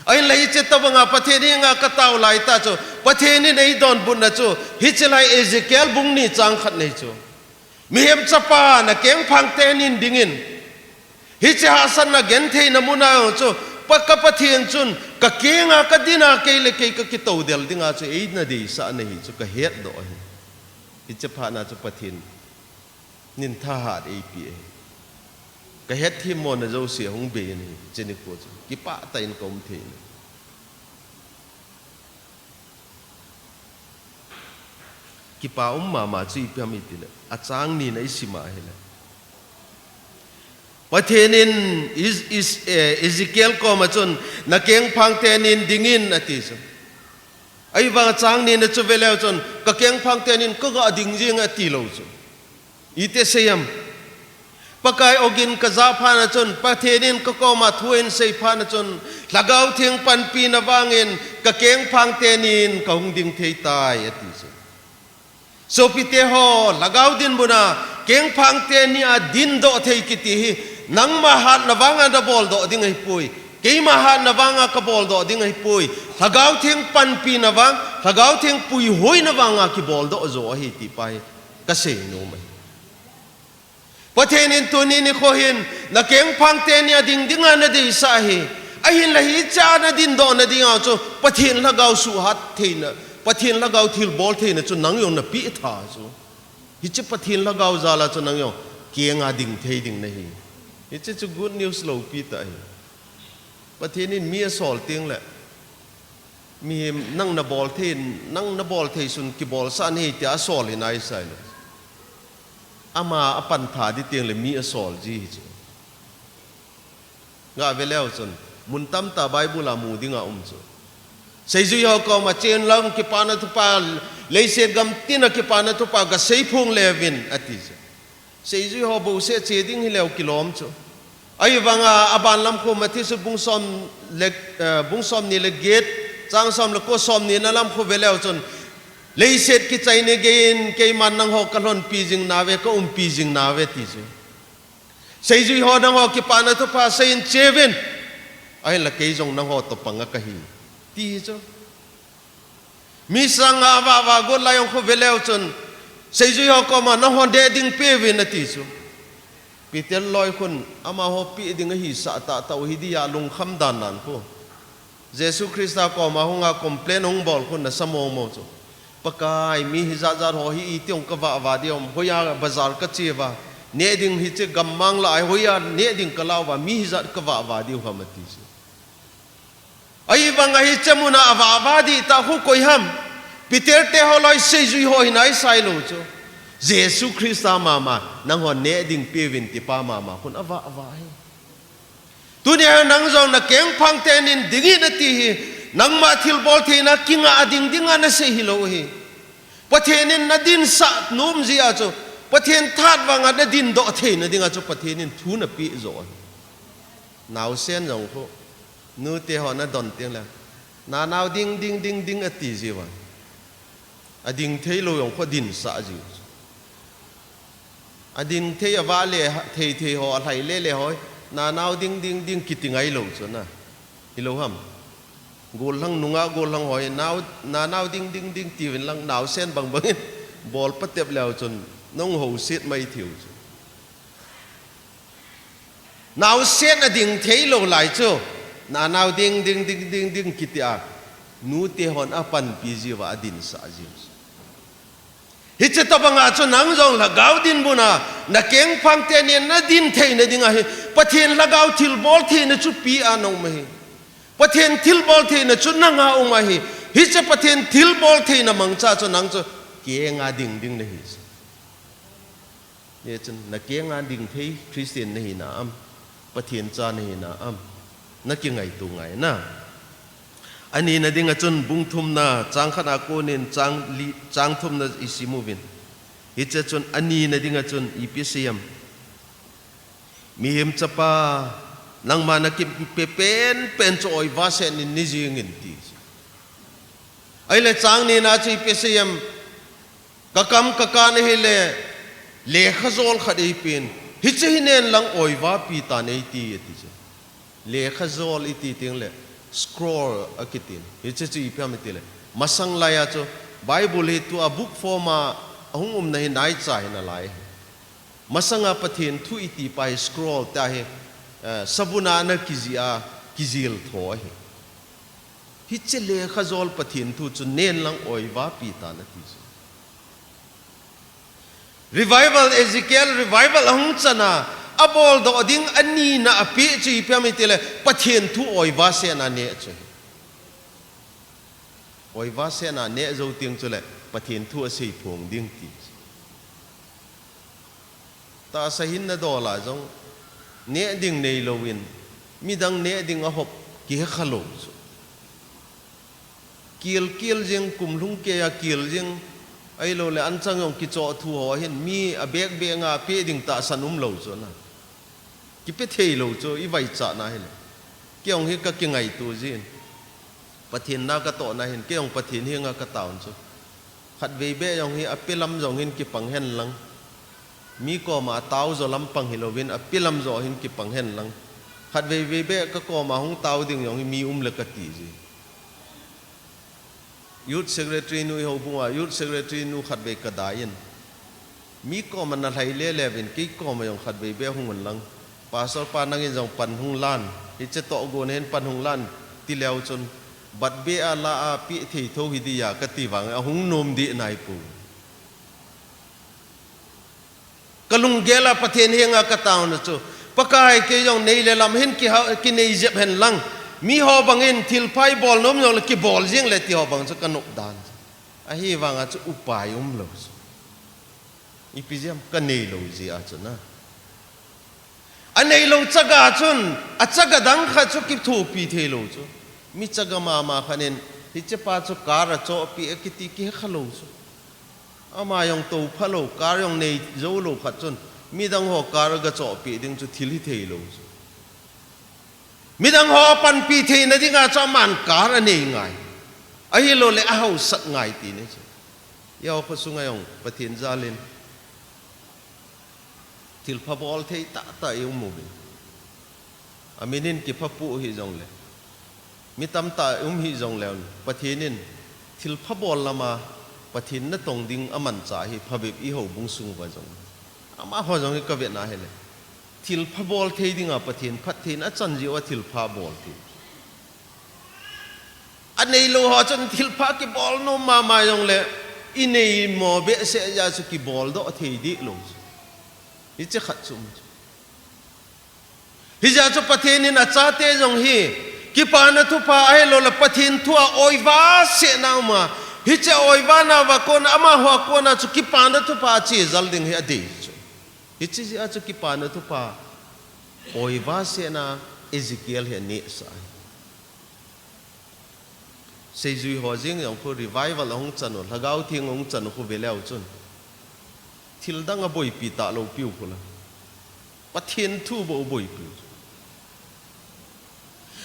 Ahinla hiche tobanga Pathen henga katao laitah chu, Pathen in eidonbutna chu, hiche lai Ezekiel bung ni chang khat nei chu. Mihem chapa nakengphang tenin dingin. Hiche hahsatna gentheina muna jong chu, Pa ka Pathen chun, kakenga kadina kei le kei kakitou del dinga chu, eina deisahna hi chu kahetdoh ahi. Hiche phatna chu Pathen in thahat eipeh ahi. Kahet himmo na jouse hung bei in ahi, hiche nikho chu. Kipah tah in kaum thei in. Kipa um mama chu ipi ham itile, achang nina isim a ahile. Pathen in Is-, Is-, eh, Ezekiel koma chun, nakengphang tenin dingin ati chu. Ahivang achang nina chu veleu chun, kakengphang tenin kaga ding jing atilou chu. Iti asei em? Pakai ogin kajah phat na chun, Pathen in kakoma thu ahin sei phat na chun, Lhagao Theng panpina vangin kakengphang tenin kahung ding thei tai, ati chu. Sopite ho, Lhagao dinmun a kengphang teni a dindoh thei kiti hi, nangma hatna vanga nabol doh ding ahipoi. Keima hatna vanga kabol doh ding ahipoi. Lhagao Theng panpina vang, Lhagao Theng puihoina vanga kibol doh jo ahi ti pa hi kasei nom ahi. Pathen in tuni nikho hin nakengphang teni a ding dinga nadeisah ahi. Ahinla hiche a nadindoh na dinga chu Pathen Lhagao suhat theina, Pathen Lhagao thilbol theina chu nang jong napeh tha chu. Hiche Pathen Lhagao jal a chu nang jong kenga ding thei ding nahi. Hiche chu good news loupi tah ahi. Pathen in mi asol tengle, mihem nang nabol thei, nang nabol thei sun kibolsah nahi tia asol hi naisai lou. Ama apan tha ding tengle mi asol ji hi chu. Gah ve leu chun, mun tamtah Bible a mu dinga um chu. Seijui ho koma chen lang kipana thupha, leiset gam tina kipana thupha gasei phong leuvin, ati chu. Seijui ho bouseh che ding hileu kilom chu. Ahivanga, aban lam khu Matthew sut bung som le, eh, bung somni le get, chang som le ko, somni na lam khu ve leu chun, leiset kichaina geiyin keiman nangho kalhonpi jing nauve, kaumpi jing nauve ti chu. Seijui ho nangho kipana thupha seiyin cheuvin. Ahinla kei jong nangho toh panga kahi, ti chu. Mi sanga avah vah got lai jong khu ve leu chun, seijui ho koma nangho neh ding peuvin ati chu. Peter loi khun amaho peh ding ahisah tahtah u hi dia lungkham dan nan khu. Jesu Christa koma hunga complain hung bol khun nasa mong mong chu. Pakai, mi hijat jat ho hi iti jong kavah vah diu ham, hoiya bazar kache uva, neh ding hiche gammang lah a hoiya neh ding kalah uva, mi hijat kavah vah diu ham ati chu. Ahivanga hiche muna avah vah ding tah khu koi ham? Peter te ho loi seijui ho hi naisai lou chu. Jesu Christa mama, nangho neh ding peuvin ti pa mama khun avah vah hi. Tunia nang jong nakengphang tenin dingin ati hi, nangma thilbol theina kinga ding dinga nasei hilou hi. Pathen in nadinsah nom jeh a chu, Pathen tha vanga nadindoh theina dinga chu Pathen in thu napeh jo ahi. Naosen jong khu, nute ho nadon tengle, nanao ding ding ding ding ati jiuva. Ading thei lou jong khu adinsah jiu. Ading thei avah le thei thei ho, alhai le le ho, nanao ding ding ding kiti ngai lou chu na. Hilou ham? Gollhang nungah gollhang ho, nao, nanao ding ding ding tiuvin lang, naosen bang bangin bol patep leu chun nahung houset mai thei u chu. Naosen ading thei lou lai chu, nanao ding ding ding ding ding kiti a, nute hon apanpi jiuva adinsah jiu. Hiche tobanga chu nang jong Lhagao dinmun a nakengphang tenin nadin theina dinga hi, Pathen Lhagao thilbol theina chu pea naum ahi. Pathen thilbol theina chu nanga um ahi. Hiche Pathen thilbol theina mangcha chu nang chu kenga ding ding nahi. Hichun nakenga ding thei Christian nahi na am, Pathen cha nahi na am, nakingaito ngai na. Ani na dinga chun bung thumna, chang khatna konin chang li, chang thumna isim uvin. Hiche chun ani na dinga chun ipi asei em? Mihem chapa, nangma nakipe pen pen chu oiva seh in nei jingin ti. Ahile chang nina chu ipi asei em? Kakam kakan ahile, lekha jol khat eipen, hiche hi nen lang oiva pi tan eiti ati chu. Lekha jol iti tengle, scroll akitin. Hiche chu ipi ham itile, masang laiya chu Bible hi tua book form a ahung umna hi naicha hi nalai. Masanga Pathen thu iti pa hi scroll tia hi, eh, savun a ana kijih a, kijil tho ahi. Hiche lekha jol Pathen thu chu nen lang oiva pi tan ati chu. Revival, Ezekiel revival ahung chana, abol doh ding anina apeh chu ipi ham itile, Pathen thu oiva seh in aneh chu. Oiva seh in aneh jou teng chule, Pathen thu asei phong ding ti. Tahsa hinna dol a jong, neh ding neilouvin, midang neh ding ahop, kihekha lou chu. Kil, kil jing, kum lhung keiya kil jing, ahilouleh anchang jong kichoh thu ho hin, mi abek bek nga peh ding tahsan umlou chu na. Kipe thei lou chu, i vaichat na hile. Kei jong hi ka kingaito jin. Pathen na ka toh na hin, kei jong Pathen henga ka taovin chu. Khatvei beh jong hi ape lam jong hin kipang hen lang. Mi koma tao jo lampang hilouvin, ape lam jo hin kipang hen lang. Khatvei vei beh ka koma hung tao ding jong hi mi um le ka ti ji. Youth Secretary nu i houbung a, Youth Secretary nu khatvei ka dai in. Mi koma na lhai le le vin, kei koma jong khatvei beh hung un lang. Pastor pa nangin jong pan hung lan, hiche toh gon hin pan hung lan, ti leu chun. Bat beh a la a pe thei tho hi dia ka ti vang, ahung nom di nai pu. Ka lunggel a Pathen henga ka taovin chu. Pakai kei jong nei le lam hin ki ha, kinei jep hen lang. Mi ho bangin thilpha i bol nom jong le kibol jing le ti ho bang chu ka nop dan chu. Ahivanga chu upai um lou chu. Ipi jeh ham ka nei lou jeh a chu na. A nei lou chaga chun, a chaga dang khat chu kithopi thei lou chu. Mi chaga mama khat in, hiche pa chu car a chohpeh a kiti kihe kha lou chu. Ama jong tou pha lou, car jong nei jou lou khat chun, midang ho car ga chohpeh ding chu thil hi thei lou chu. Midang ho panpi theina dinga chu aman car a nei ngai. Ahilou le a hausat ngai ti ni chu. Eiho kho sunga jong Pathen jal in thilpha bol thei tah tah i um uvin. A min in kipha pu hi jong le. Mi tamtah um hi jong le un. Pathen in thilpha bol lama Pathen natong ding amanchah hi phabep i houbung sung uva jong. Amaho jong hi ka vetna hile. Thilpha bol thei dinga Pathen phattheina achan jeh uva thilpha bol thei. A nei lou ho chun thilpha kibol nom mama jong le, i nei mo behseh jeh a chu kibol doh thei di lou chu. Hiche khat chu um chu. Hijeh a chu Pathen in achate jong hi, kipana thupha ahilou le Pathen thu a oiva sehna um a. Hiche oiva nauva kona, amaho a kona chu kipana thupha a chejal ding hi adei chu. Hiche jeh a chu kipana thupha oiva sehna Ezekiel hi anehsah. Seijui ho jeng jong khu revival ahung chan u, Lhagao Theng ahung chan u khu ve leu chun. Thil dang aboipi talou piu khu la. Pathen thu bou aboipi.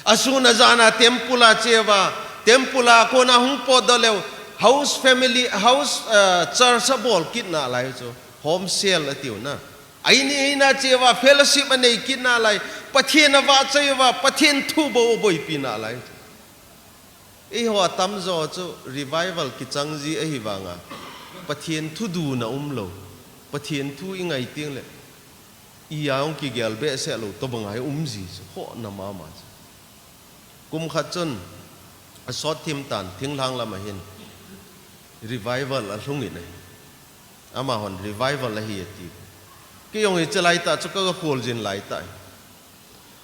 Asun ajan a temple a che uva, temple a kona hung potdoh leu, house family, house, eh, church abol kit nalai chu, home cell atiu na. Aini aina che uva, fellowship anei kit nalai, Pathen avahchoi uva, Pathen thu bou aboipi nalai chu. Eiho atamjo chu revival kichang ji ahivanga, Pathen thu duna umlou, Pathen thu i ngai teng le, i a hung kigel behseh lou tobang a hi um ji chu, khohna mama chu. Kum khat chun, asot thim tan, thinglhang lam a hin, revival alhung in ahi. Amahon revival ahi ati. Kei jong hiche laitah chu ka, ka khol jin laitah ahi.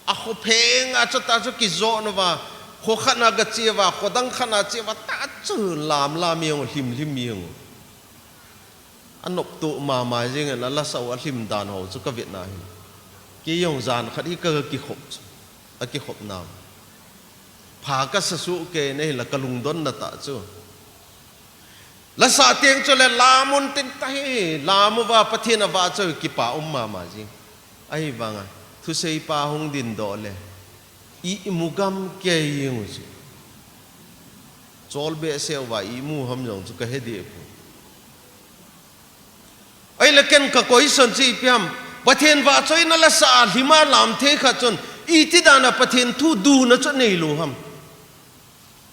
Akho phenga chu ta chu kijot uva, kho khat na gache uva, kho dang khat na che uva, ta chu lam lam jeng u, lhim lhim jeng u. Anop toh mama jeng in, alasa u alhim dan ho chu ka vetna hi. Kei jong jan khat hi ka, ka kikhop chu, akikhop nau. Pha kasa suh kei in ahile ka lungdonna tah chu. Lasa teng chule lam un tin ta hi, lam uva Pathen avahchoi u kipa um mama jing. Ahivanga, thusei pa hung dindoh le, i, imu gam kei jeng u chu. Chol behseh uva imu ham jong chu ka he deh poi. Ahile ken ka question chu ipi ham, Pathen vahchoina lasa a lhim a lam thei khat chun, iti dan a Pathen thu duna chu anei lou ham.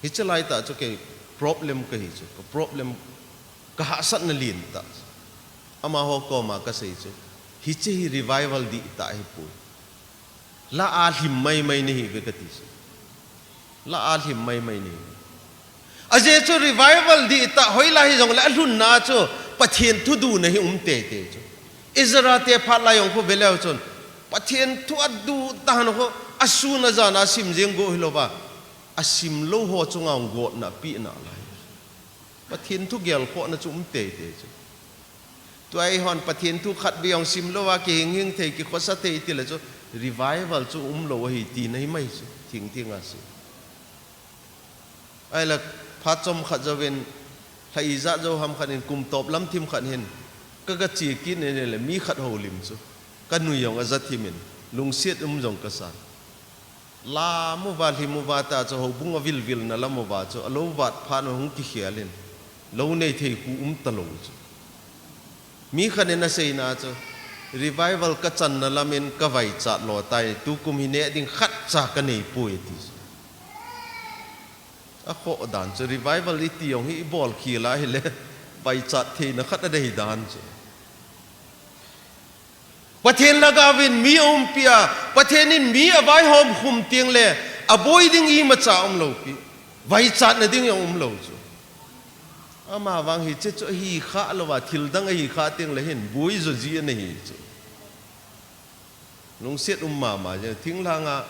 Hiche laitah chu kei problem kahi chu, ka problem ka hahsatna lentah chu. Amaho koma kasei chu, hiche hi revival dihtah ahipoi. La a lhim maimai nahiuve kati chu. La a lhim maimai nahiuve. Ajeh chu revival dihtah hoilai hijongle alhunna chu Pathen thu duna hi um teitei chu. Ezra te phat lai jong khu ve leu chun Pathen thu aduh dan khu asun ajan a sim jeng go hilouva, asim lou ho chunga gotna peh nalai. Pathen thu gelkhohna chu um teitei chu. Tua eihon Pathen thu khatvei jong sim louva kihing hing thei, kikhosa thei tile chu revival chu umlou ahi tina hi mai chu, thing thing a chu. Ahile phat chomkhat jouvin, lha ijat jou ham khat in kum top lam thim khat hin, ka, ka che kit in ahile mi khat houlim chu, ka nui jong aja thim in, Lungset um jong kasa. Lam uva, lhim uva ta chu, houbung a vilvil na lam uva chu, alou vat phat na hung kikhel in. Lou nei thei khu um talou chu. Mi khat in asei na chu, revival kachan na lam in kavaichat lo tai, tukum hi neh ding khatcha kanei poi ati chu. Akhoh dan chu, revival iti jong hi ibol khel a hile, vaichat theina khat anei dan chu. Pathen lhagao vin mi aumpi a, Pathen in mi avaihom khum teng le, aboi ding imacha umlou pi. Vaichat na ding jong umlou chu. Ama vang hiche chu ahikha lou va, thil dang ahikha teng le hin, boi jo ji ana hi chu. Lungset um mama jeng, thinglhang a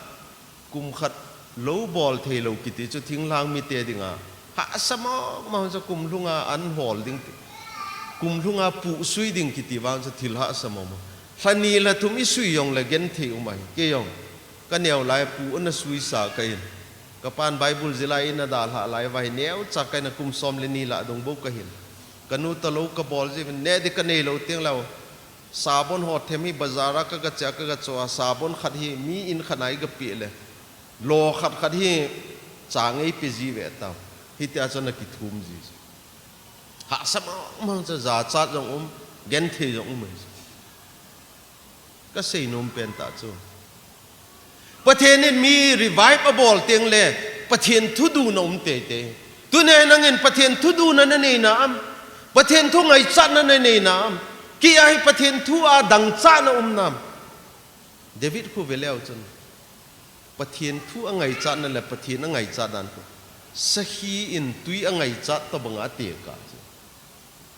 kum khat lou bol thei lou kiti chu thinglhang mite dinga hahsa mong mong chu kum lhunga an hol ding ti. Kum lhunga puhsui ding kiti vang chu thil hahsa mong mong. Lha ni lha thum isui jong le genthei um ahi. Kei jong kaneo lai pu ana suisa kahin. Kapan Bible jilai in adalhah lai uva hi neocha kahin a kum som le ni lah dong bou kahin. Kanu talou kabol ji, neh ding kanei lou teng lou. Sabon ho them hi bazar a kaga che a kaga cho a, sabon khat hi mi in khat a iga pe le, lo khat khat hi chang eipe ji ve tau. Hitia chu ana kithum ji. Hahsa mong mong chu, jachat jong um, genthei jong um ahi. Kasei nom pen tah chu, Pathen in mi revive abol teng le, Pathen thu duna um teitei. Tuni nangin Pathen thu duna nanei nam? Pathen thu ngaichatna nanei nam? Kei a hi Pathen thu a dangchatna um nam? David khu ve leu chun, Pathen thu angaichatna le Pathen angaichat dan khu, sakhi in tui angaichat tobang a tekah chu.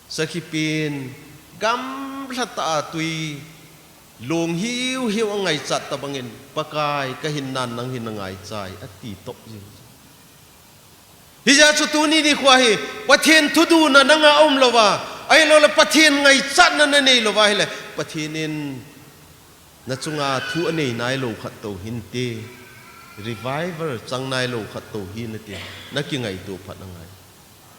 Sakhi pen, gamlha tah a tui, long hiu hiu angaichat tobangin, Pakai kahin nan nang hin nangaichai, ati top jing. Hijeh chun tuni nikho hi, Pathen thu duna nanga aum lou va, ahilou le Pathen ngaichatna nanei lou va ahile, Pathen in nachunga thu anei nailou khat tou hinte, revival chang nailou khat tou hinte, nakingaito phat angai.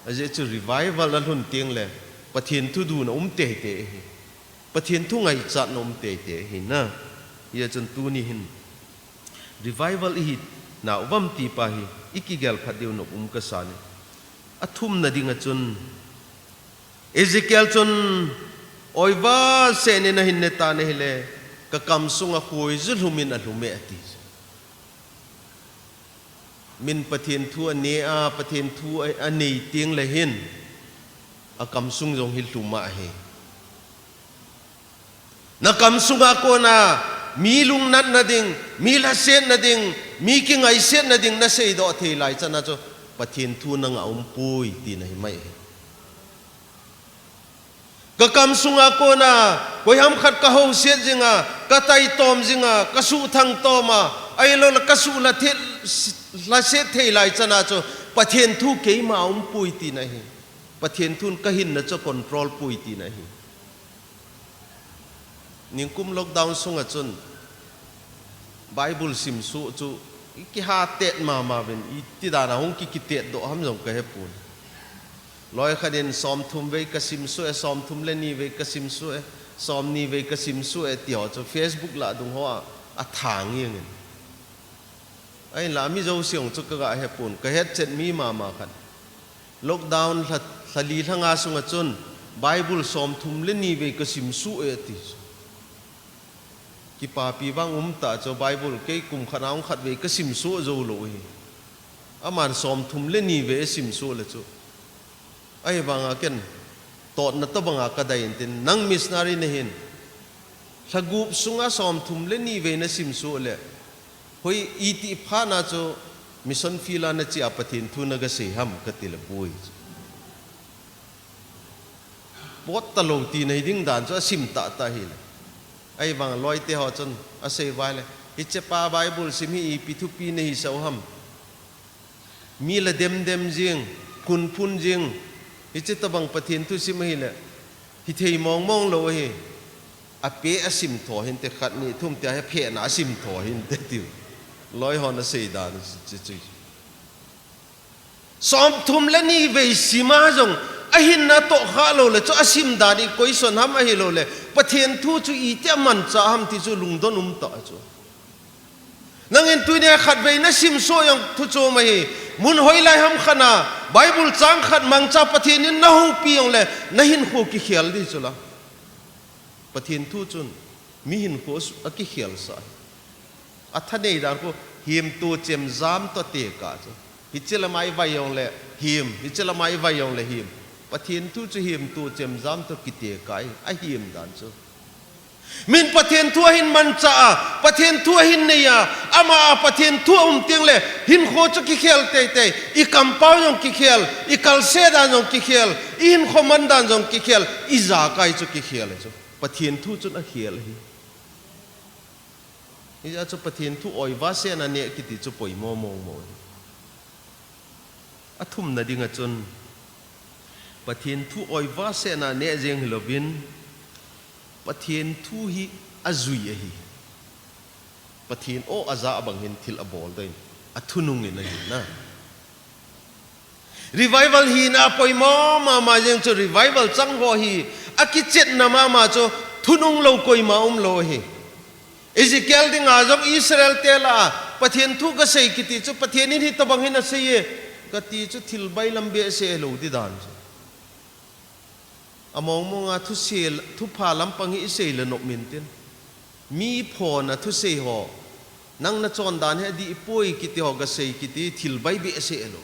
Ajeh chu revival alhun teng le, Pathen thu duna um teitei ahi. Pathen thu ngaichatna um teitei ahi na. Hijeh chun tuni hin, revival ihi nau vam ti pa hi, ikigel phat diu nop um kasa e. Athumna dinga chun, Ezekiel chun, oiva seh in ahin ne tan ahile, kakam sunga khoiju lhum in alhum e ati. Min Pathen thu ane a, Pathen thu a, anei teng le hin, akam sung jong hi lhum ahi. Nakam sunga kona, mi lungnatna ding, mi lhasetna ding, mi kingaisetna ding naseidoh thei lai chana chu, Pathen thu nanga umpoi tina hi mai ahi. Kakam sunga kona, koiham khat kahouset jinga, kataitom jinga, kasuhthang toma, ahilou le kasuh lha the-, lhaset thei lai chana chu, Pathen thu keima umpoi tina hi. Pathen thun kahinna chu control poi tina hi. Ningkum lockdown sunga chun, Bible simsuh chu, ikiha tet mama uvin, iti dana hung ki, kitetdoh ham jong kahepon. Loi khat in somthum vei kasimsuh e, somthum le ni vei kasimsuh e, somni vei kasimsuh e, ti ho chu Facebook lah dung hoa, athang jengin. Ahinla mi jouse jong chu kaga hepon, kahetchet mi mama khat. Lockdown lha, lha li lha nga sunga chun, Bible somthum le ni vei kasimsuh e ati chu. Kipapi vang umtah chu, Bible kei kum khat a hung khat vei kasimsuh joulou hi. Aman somthum le ni vei asimsuh le chu. Ahivanga ken, totna tobanga kadei intin, nang missionary nahin, lha gup sunga somthum le ni vei nasimsuh le, hoi iti phat na chu, mission field a nache a Pathen thu nagasei ham kati le poi chu. Pottalou tina hi ding dan chu asim tahtah hile. Ahivang loite ho chun asei uva le, hichepa Bible sim hi ipi thupi nahisah u ham. Mi la demdem jing, phunphun jing, hiche tobang Pathen thu sim ahile, hithei mongmong lou ahi, ape asim tho hinte khat ni thum tia hi aphena asim tho hinte tiu. Loi hon asei dan chu chu. Somthum le ni vei sima jong, ahinna tohkhah lou le chu asim dan i koison ham ahilou le, Pathen thu chu itia manchah ham ti chu lungdon umtah chu. Nangin tunia khatvei nasimsuh jong thuchom ahi. Mun hoilai ham khat a Bible chang khat mangcha Pathen in nahoupi jongle nahinkho kikhel ding chula. Pathen thu chun mihinkho akikhelsah. Athanei dan khu himto chemjam toh tekah chu. Hiche lama ivai jongle him, hiche lama ivai jongle him. Pathen thu chu himto chemjam toh kitekah ahi, ahim dan chu. Min Pathen thu ahin manchah a, Pathen thu ahin nei a, ama a Pathen thu aum tengle hinkho chu kikhel teitei, ikampau jong kikhel, ikalse dan jong kikhel, ihinkho man dan jong kikhel, ijakai chu kikhel chu. Pathen thu chun akhel ahi. Hijeh a chu Pathen thu oiva sena neh kiti chu poimo mongmong ahi. Athumna dinga chun Pathen thu oiva sena neh jeng hilouvin, Pathen thu hi ajui ahi. Pathen aw ajah bang hin thil abol ding, athunung in ahi na. Revival hina apoimo mama jeng chu revival chang ho hi akichetna mama chu thunung lou koima umlou ahi. Ezekiel dinga jong Israel te lah a Pathen thu kasei kiti chu Pathen in hitobang hin aseiye kati chu thil bailam behseh lou ding dan chu. Amongmonga thusei, thupha lampang hi isei le nop min tin. Mi phona thusei ho, nang nachon dan hi adih poi kiti ho kasei kiti thil bai behseh lou.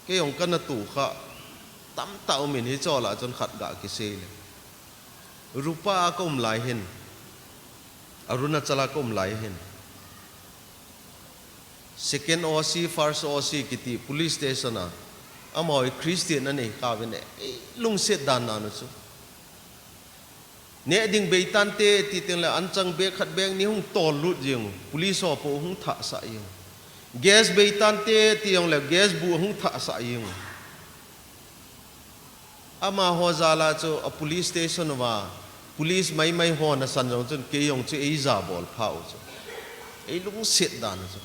Kei jong kana tukha tamtah umin hiche lah a chun khat ga kisei le. Rupa a kaum lai hin, Arunachal a kaum lai hin, second O C, first O C kiti police station a, amaho hi Christian anei kha uvin, eilungset dan dan u chu. Neh ding beitante ti tengle anchang bag khat bag ni hung tollut jeng u, police ho po hung thahsah jeng u. Gas beitante ti jongle gas bu hung thahsah jeng u. Amaho jal a chu a police station uva, police maimai ho nasan jong chun kei jong chu eija bol pha u chu. Eilungset dan u chu.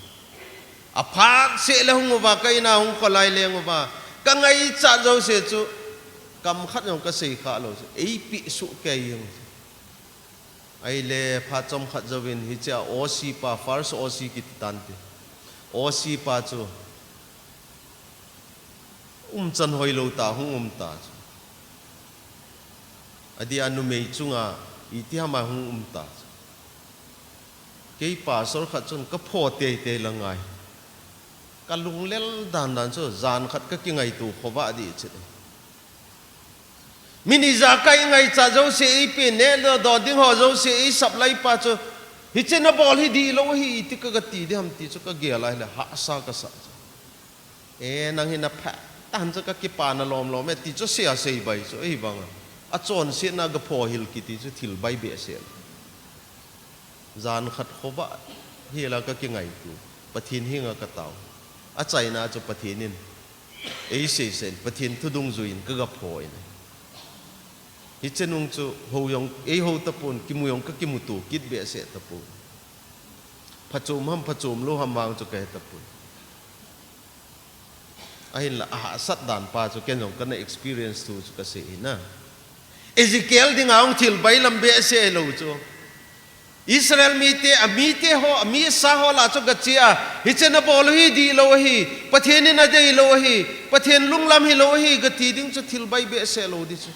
Aphat seh le hung uva, ka in a hung kholai leng uva, kangaichat jouse chu, kam khat jong kasei kha lou chu, eipeh suh kei jeng u chu. Ahile phat chomkhat jouvin hiche a O C pa, first O C kiti tante, O C pa chu umchan hoilou tah hung um ta chu. Adeh a numei chunga itiham a hung um ta chu. Kei pastor khat chun kapho teitei la ngai. Kalunglel dan dan chu, jan khat kakingaito khovah dih cheh. Min ijakai ngaichat jouse eipeh, neh le do ding ho jouse eisupply pa chu, hiche nabol hi dihlou ahi, iti ka, kati diham ti chu kagel a ahile hahsa kasah chu. E, nang hi naphat tan chu, kakipana lomlom e ti chu asei bai chu, ahivanga achonsetna gaphohil kiti chu thil bai behseh. Jan khat khovah hila kakingaito, Pathen henga katao. Achaina chu Pathen in eiseisah in, Pathen thu dungjuiyin kagapho in. Hiche nung chu hou jong eihou tapon, kimu jong kakimuto kit behseh tapon. Phachom ham phachom lou ham vang chu kahe tapon. Ahinla ahahsat dan pa chu ken jong kana experience thu chu kasei hi na. Ezekiel dinga hung thil bailam behseh lou chu, Israel mite, amite ho, amisa ho lah chu gache a, hiche nabol u hi dihlou ahi, Pathen in adeilou ahi, Pathen lunglam hilou ahi gati ding chu thil bai behseh lou ding chu.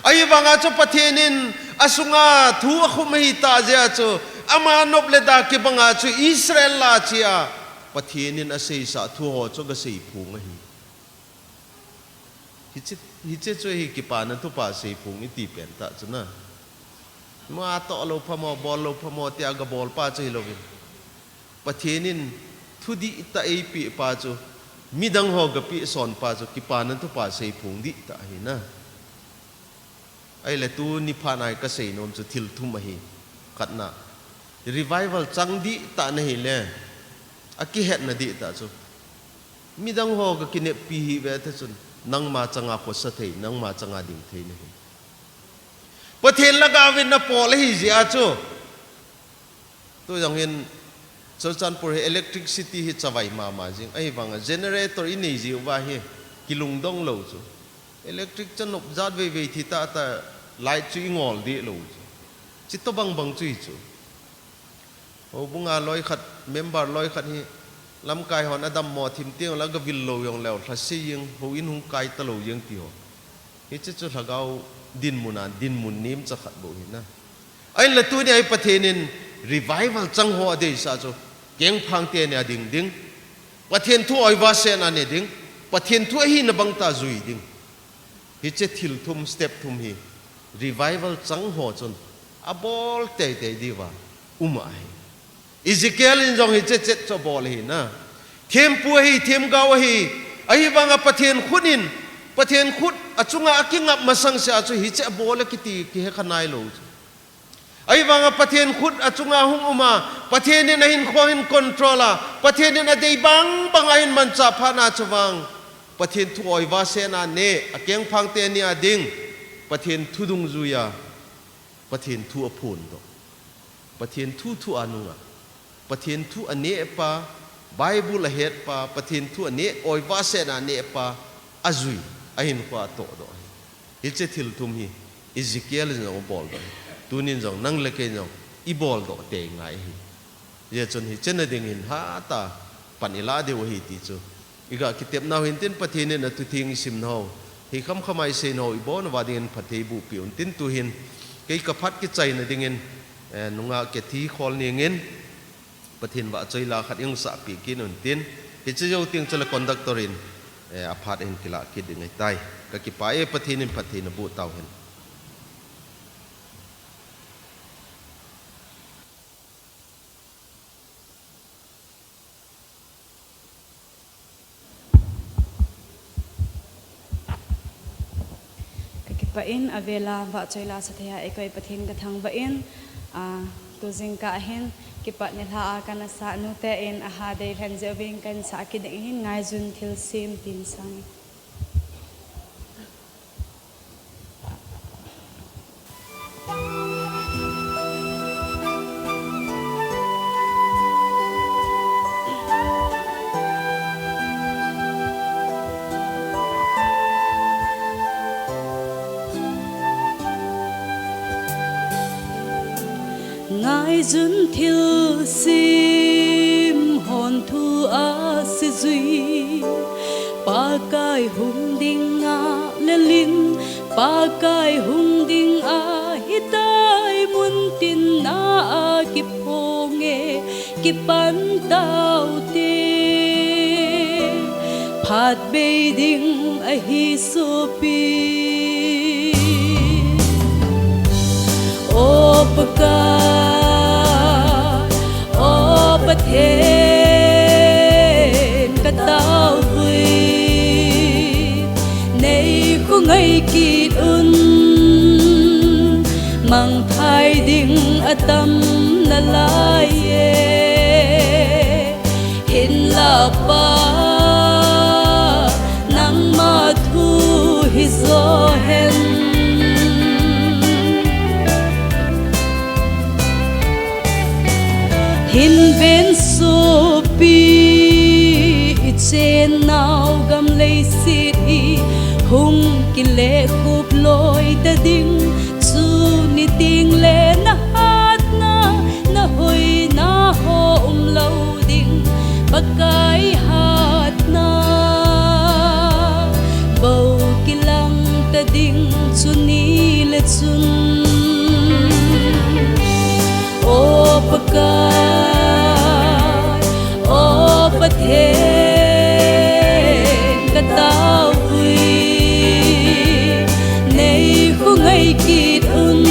Ahivanga chu Pathen in asunga thu akhum ahitah jeh a chu, ama nop le da kibanga chu Israel lah a che a, Pathen in aseisah thu ho chu gaseiphong ahi. Hiche, hiche chu hi Kipana Thupha seiphong iti pentah chu na. Ima toh lou phamo, bol lou phamo tia gabol pa chu hilouvin, Pathen in thu dihtah eipeh pa chu, midang ho gapeh son pa chu Kipana Thupha seiphong dihtah ahi na. Ahile tuni phat a hi kasei nom chu thil thum ahi. Khatna, revival chang dihtah nahile, akihetna dihtah chu, midang ho gakineppi hih ve te chun, nangma changa khosa thei, nangma changa ding thei nahi. Pathen lhagao vin napol ahi jeh a chu, tu jong hin Churachandpur hi electricity hi chavai mama jing. Ahivanga generator inei jeh uva hi kilungdong lou chu, electric chu anop jat veivei thi tahtah, light chu ingol deh lou chu. Chutobang bang chu hichu. Houbunga loi khat, member loi khat hi lamkai hon adammo thim teng la gavil lou jong leu, lhase jeng, houin hung kai talou jeng ti ho. Hiche chu lhagao dinmun a, dinmun nemcha khat bou ahi na. Ahinla tuni a hi Pathen in revival chang ho adeisah chu, kengphang teni a ding ding, Pathen thu oiva sena ne ding, Pathen thu ahina bang tah jui ding. Hiche thil thum, step thum hi revival chang ho chun abol teitei diuva um ahi. Ezekiel in jong hiche chet chu abol ahi na. Thempu ahi, themgao ahi. Ahivanga Pathen khut in, Pathen khut achunga akingap masang seh a chu hiche abol e kiti kihe kha nailou chu. Ahivanga Pathen khut achunga hung um a, Pathen in ahinkho ahin control a, Pathen in adei bang bang ahin manchah phat na chu vang, Pathen thu oiva sena ne, akengphang teni a ding, Pathen thu dungjuia, Pathen thu aphondoh, Pathen thu thu a nunga, Pathen thu aneh pa, Bible ahet pa, Pathen thu aneh, oiva sena aneh pa, ajui, ahinkho atohdoh ahi. Hiche thil thum hi Ezekiel in jong aboldoh ahi. Tunin jong nang le kei jong iboldoh tei ngai ahi. Hijeh chun hiche na dingin hatah a pan ilah diu ahi ti chu iga kitepnau hintin, Pathen in athutheng isimnau hi khamkhama iseinau ibonauva dingin phatthei eibohpeh untin, tuhin kei kaphat kichaina dingin, eh, nungah Kathy Kholneng in Pathen vahchoi la khat ihung sahpeh kit untin, hiche jou teng chule conductor in, eh, aphat ahin kilah kit ding ahitai. Kakipah e, Pathen in phatthei naboh tauhen. Kakipah in, avela vahchoi la sathei a eikoi Pathen kathangvah in, a, tujingkah hin kipat nilhah a kana sah nute in aha deilhen jeh uvin kahin sah kit ding ahin, Ngaijun Thilsem tin sangin. Ngaijun thilsem hon thu asejui, Pakai hung ding ngahlel in, Pakai hung ding ahitai, muntin na a kiphong e, kipan taute, phat bei ding ahi sopi. O Pakai, O Pathen, ka taovui, nei khongai kit un, mangthai ding atam nalai e. Hinla Pa, nangma thu hijo hen. Hin ven sopi, i chennau gam leiset hi hung kile khup loi ta ding. Chu ni teng le na hatna, na hoina ho um lou ding, Pakai hatna bou kilang ta ding chu ni le chun. O Pakai, O Pathen, ka taovui, nei khongai kit un,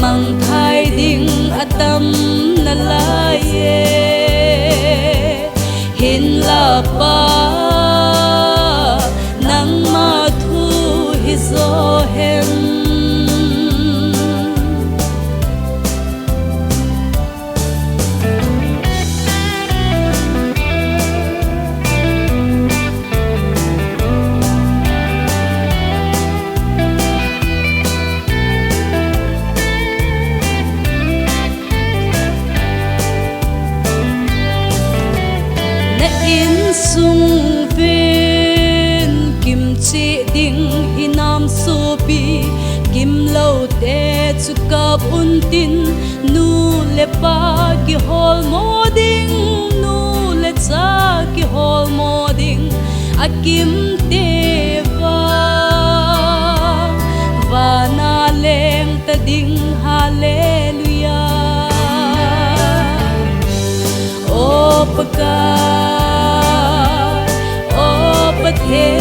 mangthai ding atam nalai e. Hinla Pa, nangma thu hijo hen. Na insung ven kimcheh ding hinam sopi, gimlou te chu kap untin, nu le pa kiholmo ding, nu le cha kiholmo ding, akim te vang, vana leng ta ding, hallelujah. O Pakai, O Pathen,